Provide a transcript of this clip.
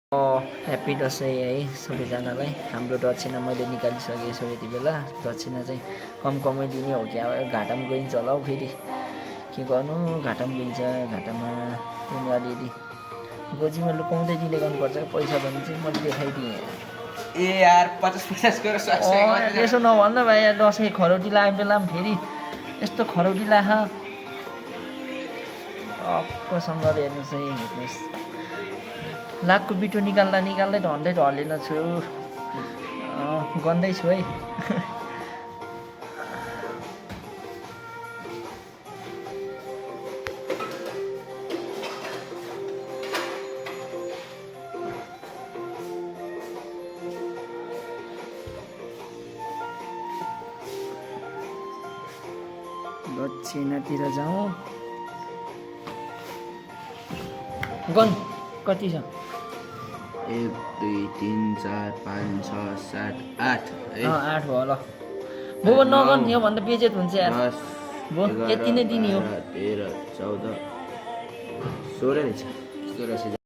Happy Dashain है सबैजनालाई। हाम्रो दक्षिणा मैले निकालिसकेको छु यति बेला। दक्षिणा चाहिँ कमै दिने हो कि अब घाटामा गइन्छ होला हौ। फेरि के गर्नु, घाटामा गइन्छ। घाटामा पनि अलिअलि गोजीमा लुकाउँदै दिँदै गर्नुपर्छ। पैसा भने चाहिँ मैले देखाइदिएँ। ए यार 50-50 गरेर यसो नभन्न भाइ, दसैँ खरौटी लागेको बेलामा फेरि यस्तो खरौटी लाख अक्कसँगले हेर्नुहोस् है, हेर्नुहोस्। लाखको बिटो निकाल्दै ढलेन छु। गन्दैछु है। दक्षिणातिर जाउँ। गन कति छ? 1 2 3 4 5 6 7 8 8 भयो ल। भो नगन, योभन्दा बेजेत हुन्छ यार। 10 भो यति नै दिने हो। 13 14 16 रहेछ। 16